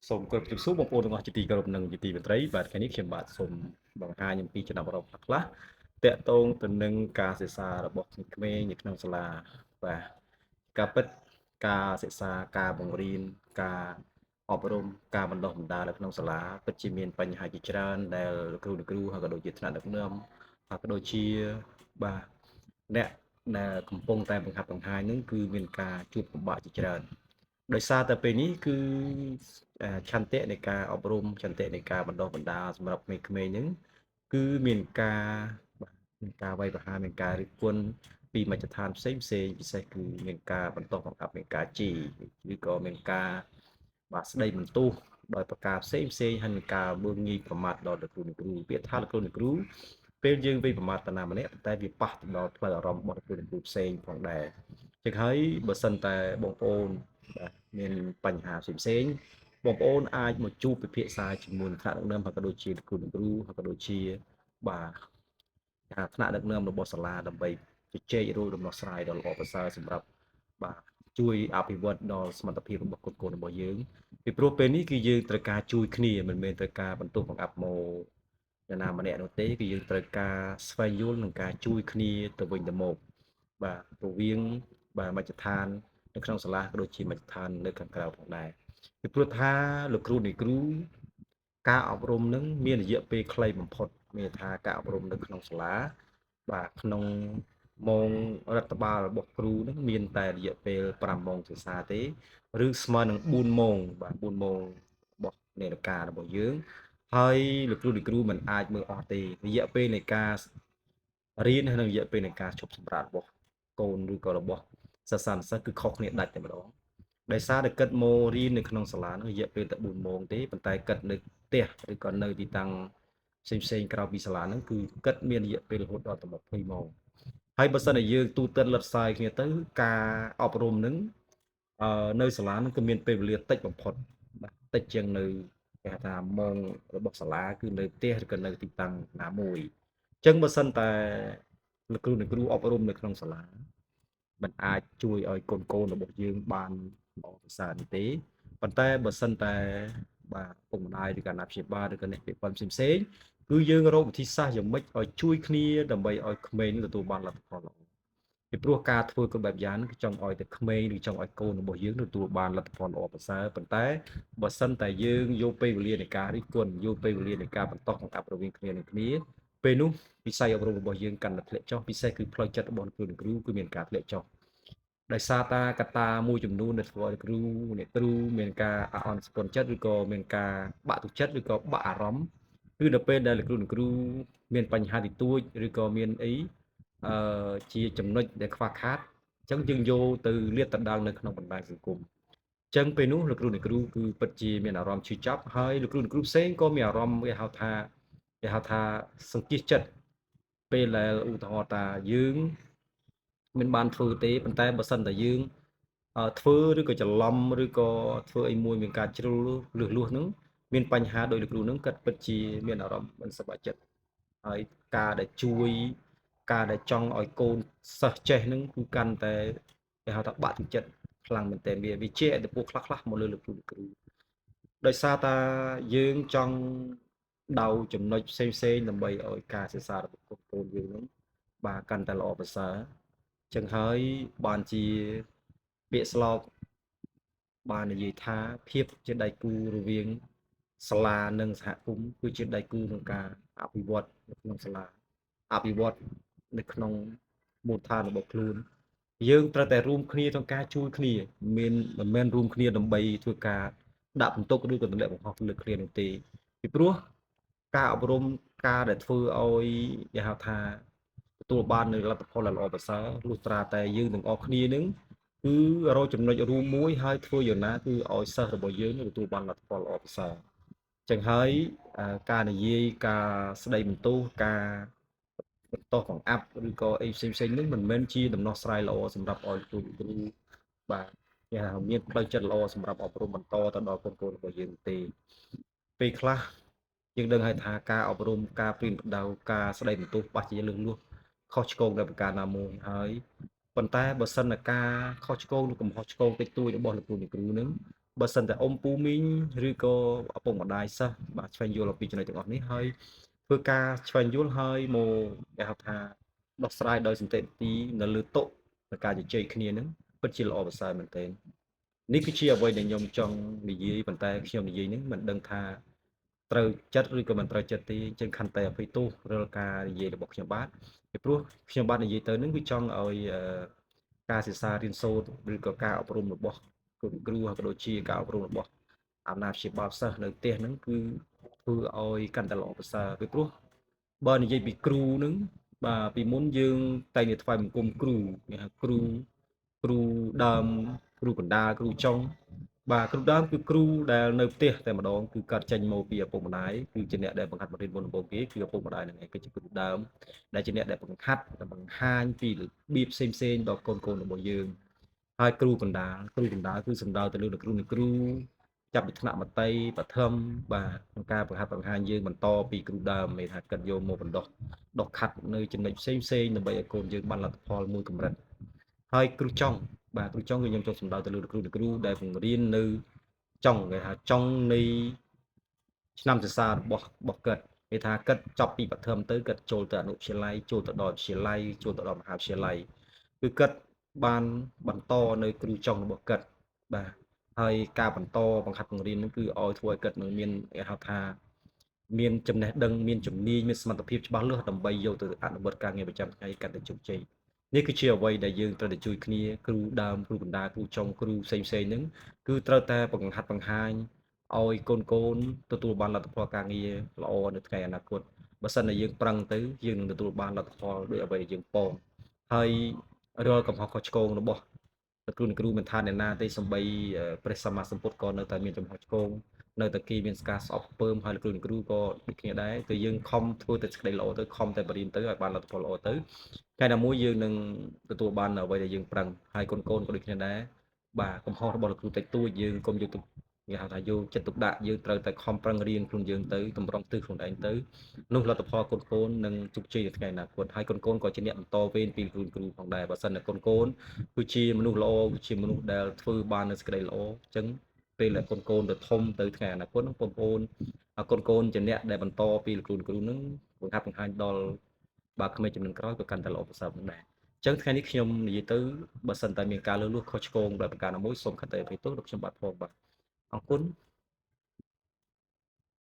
សូមគោរពជម្រាបសួរបងប្អូនទាំងអស់ជាទីគោរពនិងជាទីមេត្រីបាទថ្ងៃនេះខ្ញុំបាទសូមបង្ហាញអំពីចំណាប់អារម្មណ៍ខ្លះៗតាក់ទងទៅនឹងការសិក្សារបស់ក្មេងៗនៅក្នុងសាលាបាទការពិតការសិក្សាការបង្រៀនការអប់រំការបណ្ដុះបណ្ដាលនៅក្នុងសាលាពិតជាមានបញ្ហាជាច្រើនដែលលោកគ្រូអ្នកគ្រូហើយក៏ដូចជាថ្នាក់ដឹកនាំហើយក៏ដូចជាបាទអ្នកដែលកំពុងតែបង្ហាត់បង្ហាញនឹងគឺមានការជួបលំបាកជាច្រើនដោយសារតែពេលនេះគឺឆន្ទៈនៃការអប់រំឆន្ទៈនៃការបណ្ដុះបណ្ដាលសម្រាប់ក្មេងៗហ្នឹងគឺមានការបាទមានការវាយប្រហារមានការរិះគន់ពីមជ្ឈដ្ឋានផ្សេងផ្សេងពិសេសគឺមានការបន្តបង្អាប់មានការជេរឬក៏មានការបាទស្ដីបន្ទោសដោយប្រការផ្សេងផ្សេងហើយនឹងការមើលងាយប្រមាថដល់លោកគ្រូអ្នកគ្រូពាក្យថាលោកគ្រូអ្នកគ្រូពេលយើងវាយប្រមាថតាណាម្នាក់ប៉ុន្តែវាប៉ះទៅដល់ផ្លូវអារម្មណ៍របស់លោកគ្រូអ្នកគ្រូផ្សេងផងដែរចឹងហើយបើសិនតែបងប្អូនបាទមានបញ្ហាផ្សេងផ្សេងបងប្អូនអាចមកជួបពិភាក្សាជាមួយនឹងថ្នាក់ដឹកនាំហើយក៏ដូចជាលោកគ្រូអ្នកគ្រូហើយក៏ដូចជាបាទថ្នាក់ដឹកនាំរបស់សាលាដើម្បីជជែករកដំណោះស្រាយដ៏ល្អប្រសើរសម្រាប់បាទជួយអភិវឌ្ឍដល់សមត្ថភាពរបស់កូនៗរបស់យើងពីព្រោះពេលនេះគឺយើងត្រូវការជួយគ្នាមិនមែនត្រូវការបន្ទោសបង្អាប់មកនរណាម្នាក់នោះទេគឺយើងត្រូវការស្វែងយល់និងការជួយគ្នាទៅវិញទៅមកបាទរវាងបាទមជ្ឈដ្ឋាននៅក្នុងសាលាក៏ដូចជាមជ្ឈដ្ឋាននៅខាងក្រៅផងដែរពីព្រោះថាលោកគ្រូនៃគ្រូការអប់រំនឹងមានរយៈពេលខ្លីបំផុតមានថាការអប់រំនៅក្នុងសាលាបាទក្នុងម៉ោងរដ្ឋបាលរបស់គ្រូនឹងមានតែរយៈពេល5ម៉ោងសិក្សាទេឬស្មើនឹង4ម៉ោងបាទ4ម៉ោងរបស់នាឡិការបស់យើងហើយលោកគ្រូអ្នកគ្រូមិនអាចមើលអស់ទេរយៈពេលនៃការរៀនហើយនិងរយៈពេលនៃការឈប់សម្រាករបស់កូនឬក៏របស់សិស្សានុសិស្សគឺខុសគ្នាដាច់តែម្ដងដោយសារតែគិតមករៀននៅក្នុងសាលានោះរយៈពេលតែ4ម៉ោងទេប៉ុន្តែគិតនៅផ្ទះឬក៏នៅទីតាំងផ្សេងផ្សេងក្រៅពីសាលាហ្នឹងគឺគិតមានរយៈពេលរហូតដល់តែ20ម៉ោងហើយបើសិនជាយើងទូទៅលិតសាយគ្នាទៅការអប់រំហ្នឹងអឺនៅសាលាហ្នឹងគឺមានពេលវេលាតិចបំផុតបាទតិចជាងនៅគេហៅថាម៉ោងរបស់សាលាគឺនៅផ្ទះឬក៏នៅទីតាំងណាមួយអញ្ចឹងបើសិនតែលោកគ្រូអ្នកគ្រូអប់រំនៅក្នុងសាលាมันអាចជួយឲ្យកូនកូនរបស់យើងបានល្អប្រសើរនោះទេប៉ុន្តែបើសិនតែបាទពុកម្ដាយឬក៏អាណាព្យាបាលឬក៏អ្នកពាក់ព័ន្ធផ្សេងៗគឺយើងរកវិធីសាស្ត្រយ៉ាងម៉េចឲ្យជួយគ្នាដើម្បីឲ្យក្មេងទទួលបានលទ្ធផលល្អពីព្រោះការធ្វើគ្រប់បែបយ៉ាងគឺចង់ឲ្យតែក្មេងឬចង់ឲ្យកូនរបស់យើងទទួលបានលទ្ធផលល្អប្រសើរប៉ុន្តែបើសិនតែយើងយកពេលវេលានៃការរិះគន់យកពេលវេលានៃការបន្តបង្អាប់រវាងគ្នានឹងគ្នាពេលនោះវិស័យអប់រំរបស់យើងកាន់តែធ្លាក់ចុះពិសេសគឺផ្លូវចិត្តរបស់គ្រូអ្នកគ្រូគឺមានការធ្លាក់ចុះដោយសារតាកត្តាមួយចំនួនដែលធ្វើឲ្យគ្រូអ្នកគ្រូមានការអអន់ស្ពន់ចិត្តឬក៏មានការបាក់ទឹកចិត្តឬក៏បាក់អារម្មណ៍គឺនៅពេលដែលលោកគ្រូអ្នកគ្រូមានបញ្ហាតិចតួចឬក៏មានអីអឺជាចំណុចដែលខ្វះខាតអញ្ចឹងយើងយកទៅលាតត្រដាងនៅក្នុងបណ្ដាញសង្គមអញ្ចឹងពេលនោះលោកគ្រូអ្នកគ្រូគឺពិតជាមានអារម្មណ៍ឈឺចាប់ហើយលោកគ្រូអ្នកគ្រូផ្សេងក៏មានអារម្មណ៍គេហៅថាគេហៅថាសង្គៀសចិត្តពេលដែលឧទាហរណ៍ថាយើងមិនបានធ្វើទេប៉ុន្តែបើសិនតែយើងធ្វើឬក៏ច្រឡំឬក៏ធ្វើអីមួយមានការជ្រុលលឹះលួសហ្នឹងមានបញ្ហាដោយលោកគ្រូហ្នឹងគាត់ពិតជាមានអារម្មណ៍មិនសប្បាយចិត្តហើយការដែលជួយការដែលចង់ឲ្យកូនសិស្សចេះហ្នឹងគឺកាន់តែគេហៅថាបាក់ទឹកចិត្តខ្លាំងមែនទែនវាជាឥទ្ធិពលខ្លះៗមកលើលោកគ្រូលោកគ្រូដោយសារតាយើងចង់ដៅចំណុចផ្សេងផ្សេងដើម្បីឲ្យការសិក្សារបស់កូនៗយើងហ្នឹងបាទកាន់តែល្អប្រសើរចឹងហើយបានជាពាក្យស្លោកបាននិយាយថាភាពជាដៃគូរវាងសាលានិងសហគមន៍គឺជាដៃគូក្នុងការអភិវឌ្ឍនៅក្នុងសាលាអភិវឌ្ឍនៅក្នុងមូលដ្ឋានរបស់ខ្លួនយើងត្រូវតែរួមគ្នាក្នុងការជួយគ្នាមានមិនមែនរួមគ្នាដើម្បីធ្វើការដាក់បន្ទុកឬក៏ទម្លាក់កំហុសលើគ្នានោះទេពីព្រោះការអប់រំការដែលធ្វើឲ្យគេហៅថាទទួលបាននូវលទ្ធផលល្អប្រសើរលុះត្រាតែយើងទាំងអស់គ្នានឹងគឺរកចំណុចរួមមួយហើយធ្វើយ៉ាងណាគឺឲ្យសិស្សរបស់យើងទទួលបានលទ្ធផលល្អប្រសើរចឹងហើយការនិយាយការស្ដីបន្ទោសការបន្តបង្អាប់ឬក៏អីផ្សេងផ្សេងនេះមិនមែនជាដំណោះស្រាយល្អសម្រាប់ឲ្យគ្រូគ្រូបាទគេហៅមានផ្លូវចិត្តល្អសម្រាប់អប់រំបន្តទៅដល់កូនៗរបស់យើងទេពេលខ្លះយើងដឹងហើយថាការអប់រំការព្រៀនប្រដៅការស្ដីបន្ទោសបាសជាលឹះលួសខុសឆ្គងដោយប្រការណាមួយហើយប៉ុន្តែបើសិនតែការខុសឆ្គងឬកំហុសឆ្គងតិចតួចរបស់លោកគ្រូអ្នកគ្រូនឹង បើសិនតែអ៊ំពូមីងឬក៏ឪពុកម្ដាយសិស្សបាទឆ្វេងយល់អំពីចំណុចទាំងអស់នេះហើយធ្វើការឆ្វេងយល់ហើយមកគេហៅថាដោះស្រាយដោយសន្តិវិធីនៅលើតុនៃការជជែកគ្នានឹងពិតជាល្អប្រសើរមែនទែននេះគឺជាអ្វីដែលខ្ញុំចង់និយាយប៉ុន្តែខ្ញុំនិយាយនេះមិនដឹងថាត្រូវចិត្តឬក៏មិនត្រូវចិត្តទេអញ្ចឹងខន្តីអភ័យទោសរាល់ការនិយាយរបស់ខ្ញុំបាទពីព្រោះខ្ញុំបាទនិយាយទៅនឹងគឺចង់ឲ្យការសិក្សារៀនសូត្រឬក៏ការអប់រំរបស់គ្រូគ្រូក៏ដូចជាការអប់រំរបស់អាណាព្យាបាលសិស្សនៅផ្ទះហ្នឹងគឺធ្វើឲ្យកាន់តែល្អប្រសើរពីព្រោះបើនិយាយពីគ្រូហ្នឹងបាទពីមុនយើងតែងតែថ្វាយបង្គំគ្រូគេហៅគ្រូគ្រូដើមគ្រូកណ្ដាលគ្រូចុងបាទគ្រូដើមគឺគ្រូដែលនៅផ្ទះតែម្ដងគឺកាត់ចេញមកពីឪពុកម្ដាយគឺជាអ្នកដែលបង្ហាត់បង្រៀនមុនដំបូងគេគឺឪពុកម្ដាយហ្នឹងឯងគឺជាគ្រូដើមដែលជាអ្នកដែលបង្ហាត់និងបង្ហាញពីរបៀបផ្សេងផ្សេងដល់កូនកូនរបស់យើងហើយគ្រូកណ្ដាលគ្រូកណ្ដាលគឺសំដៅទៅលើលោកគ្រូអ្នកគ្រូចាប់ពីថ្នាក់មត្តេយ្យបឋមបាទក្នុងការបង្ហាត់បង្ហាញយើងបន្តពីគ្រូដើមមានថាកាត់យកមកបណ្ដោះដោះខាត់នៅចំណុចផ្សេងផ្សេងដើម្បីឲ្យកូនយើងបានលទ្ធផលមួយកម្រិតហើយគ្រូចុងបាទគ្រូចុងគឺខ្ញុំចង់សំដៅទៅលើលោកគ្រូអ្នកគ្រូដែលបង្រៀននៅចុងគេថាចុងនៃឆ្នាំសិក្សារបស់គាត់គេថាគាត់ចប់ពីបឋមទៅគាត់ចូលទៅអនុវិទ្យាល័យចូលទៅដល់វិទ្យាល័យចូលទៅដល់មហាវិទ្យាល័យគឺគាត់បានបន្តនៅគ្រូចុងរបស់គាត់បាទហើយការបន្តបង្ហាត់បង្រៀននឹងគឺឲ្យធ្វើឲ្យគាត់នឹងមានគេហៅថាមានចំណេះដឹងមានជំនាញមានសមត្ថភាពច្បាស់លាស់ដើម្បីយកទៅអនុវត្តការងារប្រចាំថ្ងៃកាន់តែជោគជ័យនេះគឺជាអ្វីដែលយើងត្រូវតែជួយគ្នាគ្រូដើមគ្រូកណ្ដាលគ្រូចុងគ្រូផ្សេងផ្សេងហ្នឹងគឺត្រូវតែបង្ហាត់បង្ហាញឲ្យកូនកូនទទួលបានលទ្ធផលការងារល្អនៅថ្ងៃអនាគតបើសិនតែយើងប្រឹងទៅយើងនឹងទទួលបានលទ្ធផលដោយអ្វីដែលយើងប៉ងហើយរាល់កំហុសខុសឆ្គងរបស់គ្រូអ្នកគ្រូមិនថាអ្នកណាទេសំបីព្រះសម្មាសម្ពុទ្ធក៏នៅតែមានកំហុសឆ្គងនៅតែគេមានការស្អប់ខ្ពើមហើយលោកគ្រូអ្នកគ្រូក៏ដូចគ្នាដែរគឺយើងខំធ្វើតែសេចក្តីល្អទៅខំតែបរៀនទៅឲ្យបានលទ្ធផលល្អទៅថ្ងៃណាមួយយើងនឹងទទួលបានអ្វីដែលយើងប្រឹងហើយកូនកូនក៏ដូចគ្នាដែរបាទកំហុសរបស់លោកគ្រូតិចតួចយើងកុំយកទុកគេហៅថាយកចិត្តទុកដាក់យើងត្រូវតែខំប្រឹងរៀនខ្លួនយើងទៅតម្រង់ទិសខ្លួនឯងទៅនោះលទ្ធផលកូនកូននឹងជោគជ័យនៅថ្ងៃអនាគតហើយកូនកូនក៏ជាអ្នកបន្តវេនពីគ្រូគ្រូផងដែរបើសិនតែកូនកូនគឺជាមនុស្សល្អគឺជាមនុស្សដែលធ្វើបាននៅសេចក្តីល្អអញ្ចឹងពេលដែលកូនកូនទៅធំទៅថ្ងៃអនាគតនឹងបងប្អូនកូនកូនជាអ្នកដែលបន្តពីលោកគ្រូគ្រូនឹងបង្ហាត់បង្ហាញដល់បាទក្មេងជំនាន់ក្រោយក៏កាន់តែល្អប្រសើរផងដែរអញ្ចឹងថ្ងៃនេះខ្ញុំនិយាយទៅបើសិនតែមានការលើសលួសខុសឆ្គងដោយប្រការណាមួយសូមខន្តីអភ័យទោសដល់ខ្ញុំបាទផងបាទអរគុណ